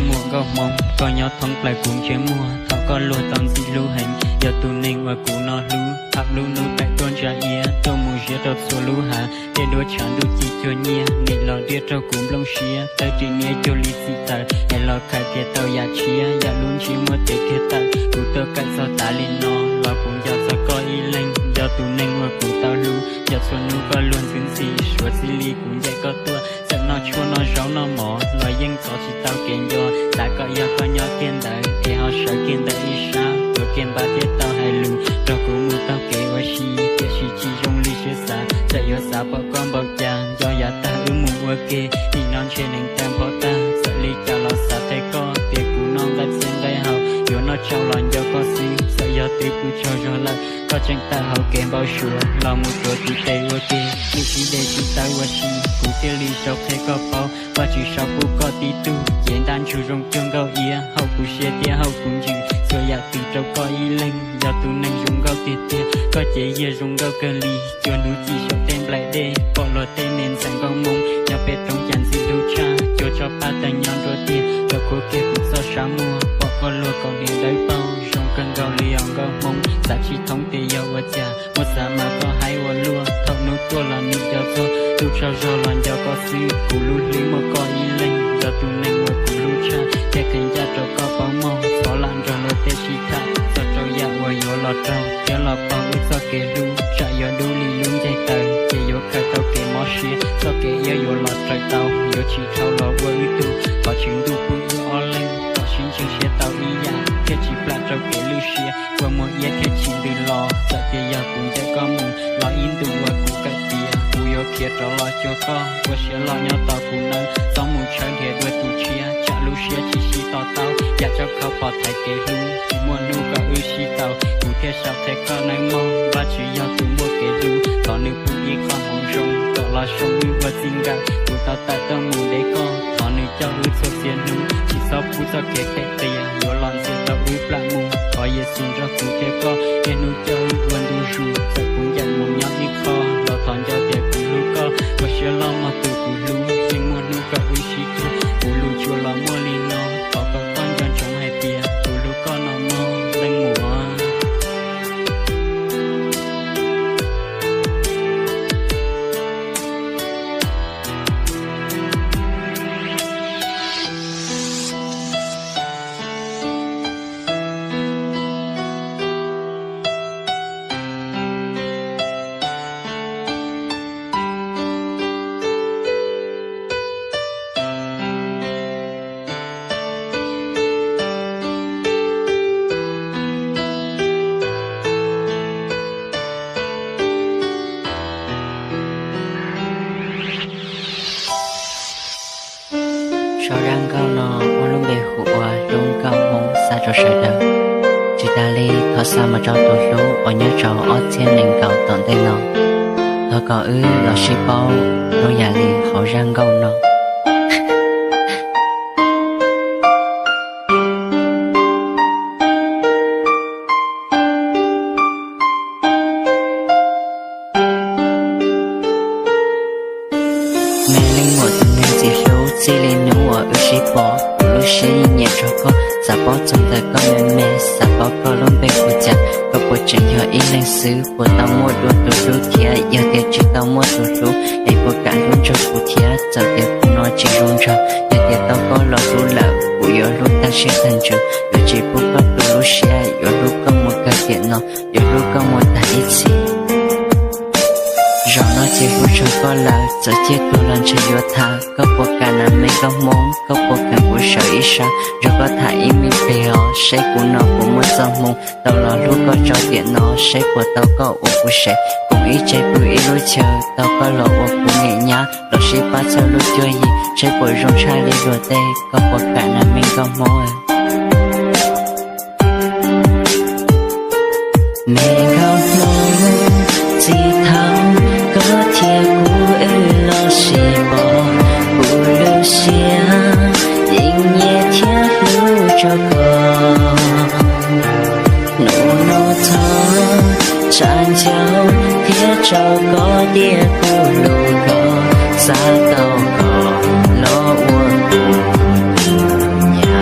Muam nkauj hmoob, koj nyob thoob plaws kuv ntsej muag, thaum koj luag tau ntxim hlub heev, yog tus neeg uas kuv no hlub. Thaum lub hnub taim tuaj ntsa iab, tuaj mus ziab rau txhua lub hav, tej duab tshav ntuj ci cuag nyiaj, nim los riaj raug kuv nplooj siab, tawg ris niab cuag li txim tawm, es los khaws kiag tau yam tshiab, yam lub ntsej muag tes kiag tawm, kuv tuaj kawm txog tas li no, los kuv nco txog koj ib leeg, yog tus neeg uas kuv tau hlub, yog txhua hnub koj luag ntxwv ntxim, suav txij li kuv ncaim koj tuaj, txawm noj tshuaj noj zaub noj mov, los yeej txov tsis tau kev nco, xav kom yog koj nyob kiag ntawd, es ho sawv kiag ntawm ib sab, tuav kiag npab thiaj tau hais lus, nrog kuv mus taug kev ua si, tiam sis tsis zoo li siab xav, txawm yuav xav pom koj npaum cas, nco yav tag wb mus ua ke, nim no ntshe neev tawg npho tag, txawm li cas los xav qhia koj, tias kuv noj nqaij txhij nqaij hau, yuav noj tsau los nco koj xwb, txawm yog twb pw tsaug zog lawm, koj tseem tawm hauv kev npau suav, los mus tuav tus tes ua ke, nim sib de tsis tawv ua si, kuv thiaj li sau qhia koj paub, Vajtswv sau pub koj tib tug, cev ntaj ntsug zoo cuag nkauj iab, haum kuv siab thiab haum kuv ntsws, txhua yam twg rau koj ib leeg, yog tus neeg zoo nkauj tiag tiag, koj cev yiag zoo nkauj kawg li, cua hnub ci saum tej nplaim dej, pom luag tej me ntxhais nkauj hmoob, nyob pem roob cas ntxim hlub tshaj, cua tso paj tawg nyob nruab tiag, rau khuav kiag kuv txoj sab muag, pom koj luag kaus hniav dawb paug, zoo kawg nkaus li os nkauj hmoob, xav tsis thoob tias yog ua cas, muab xav mas koj haib ua luaj, thaum hnub tuaj los nim nco txog, ntuj tsaug zog los nco koj xwb, kuv lub hlwb muaj koj ib leeg, yog tus neeg uas kuv hlub tshaj, thiaj qhia ncaj rau koj paub mog, thov lam nrog luag tej sib tham, txog rau yam uas yuav los raug, thiab los paug wb txoj kev hlub, tsam yuav dub li lub ncaig taws, ces yuav khaws tau kev mob siab, txoj kev iab yuav los raws tau, yuav tsis dhau los ua wb tug, thov Tswv Ntuj pub wb ob leeg, kom sib ntseeg siab tau ib yam, thiaj tsis plam rau kev lwj siab, ua muag iab thiaj tsis ntws los, txawm tias yog kuv ncaim koj mus, los ib ntus uas kuv kawm tiav, kuv yuav khiav rov los cuag koj, ua siab loj nyob tos kuv nawb, txhob mus tshawb nrhiav dua tus tshiab, tsam lub siab tsis sib to taub, yam tsab khau pom thaiv kev hlub, tsis muaj hnub kom wb sib tau, kuv thiaj sau qhia koj nawb mog, Vajtswv yog tus muaj kev hlub, thov nws pub ib qho hmoov zoo, kom los zoo wb ua txij nkawm, kuv tau tawm tuaj mus de koj, thov nws coj wb txhua txhia hnub, tsis txhob pub txoj kev phem qias, yuav los ntxias tau wb plam mus, thov Yexus nrog kuv thiab koj, niaj hnub coj wb ua ntu zus, txawm kuv ncaim mus nyob ib qho, los thov nco tias kuv hlub koj, ua siab loj mog tus kuv hlub, yeej muaj hnub kom wb sib cuag, kuv lus tsuas los muaj li no, thov kom koj nco ntsoov hais tias kuv hlub koj no mog leej muam. Sau zaj nkauj no muaj lub npe hu ua Hlub Nkauj Hmoob xa rau sawv daws. Tsis tas li thov xa mus rau tus hlub uas nyob rau ob txhiab nees nkaum tom ntej no. Thov kom wb los sib paub zoo yam li hauv zaj nkauj no. Me leej muam tus neeg ntxim hlub, txij li hnub uas wb sib pom, kuv lub siab yeej nyiam rau koj. Xav paub txog ntawm koj me me, xav paub koj lub npe hu cas, koj puas tseem yog ib leeg xwb, puas tau muaj dua tus hlub thiab? Yog tias tsis tau muaj tus hlub, es puas kam hlub nrog kuv thiab? Txawm tias kuv no tsis zoo nraug, yog tias tau koj los hlub lawm, kuv yuav hlub tag siab tag ntsws, yuav tsis pub koj tu lub siab, yuav hlub koj mus kawg tiam no, yuav hlub koj mus tag ib txhis. Zaum no ces hlub tshaj koj lawm, txawm ciaj tuag los ntshe yuav tham. Koj puas kam na me nkauj hmoob, koj puas kam kuv sawv ib sab, nrog koj tham ib me pliag os, seb kuv no puas muaj txoj hmoo tau los hlub koj tso tiam no, seb puas tau koj ua kuv sev, koom ib tse pw ib lub chaw, tau koj los ua kuv niam nyab, los sib pab txhawb lub cuab yig, seb puas zoo tshaj li luag tej. Koj puas kam na me nkauj hmoob? Me nkauj hmoob, txij thaum koj thiab kuv wb los sib pom, kuv lub siab yeej nyiam thiab hlub rau koj. Hnub no thov tsa ncauj thiab tso koj tias kuv hlub koj, xav tau koj los ua kuv niam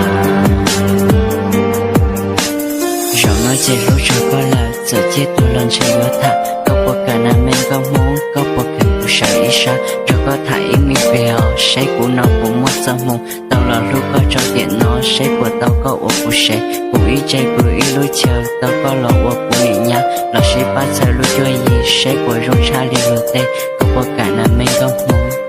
Txawm ciaj tuag los ntshe yuav tham, koj puas kam nas me nkauj Hmoob, koj puas kheev kuv sawv ib sab, nrog koj tham ib me pliag os, saib kuv no puas muaj txoj hmoo, tau los hlub koj tso tiam no, saib puas tau koj ua kuv sev, kuv ib tse kuv ib lub chaw, tau koj los ua kuv niam nyab, los sib pab txhawb lub cuab yig, saib puas zoo tshaj li luag tej, koj puas kam nas me nkauj Hmoob.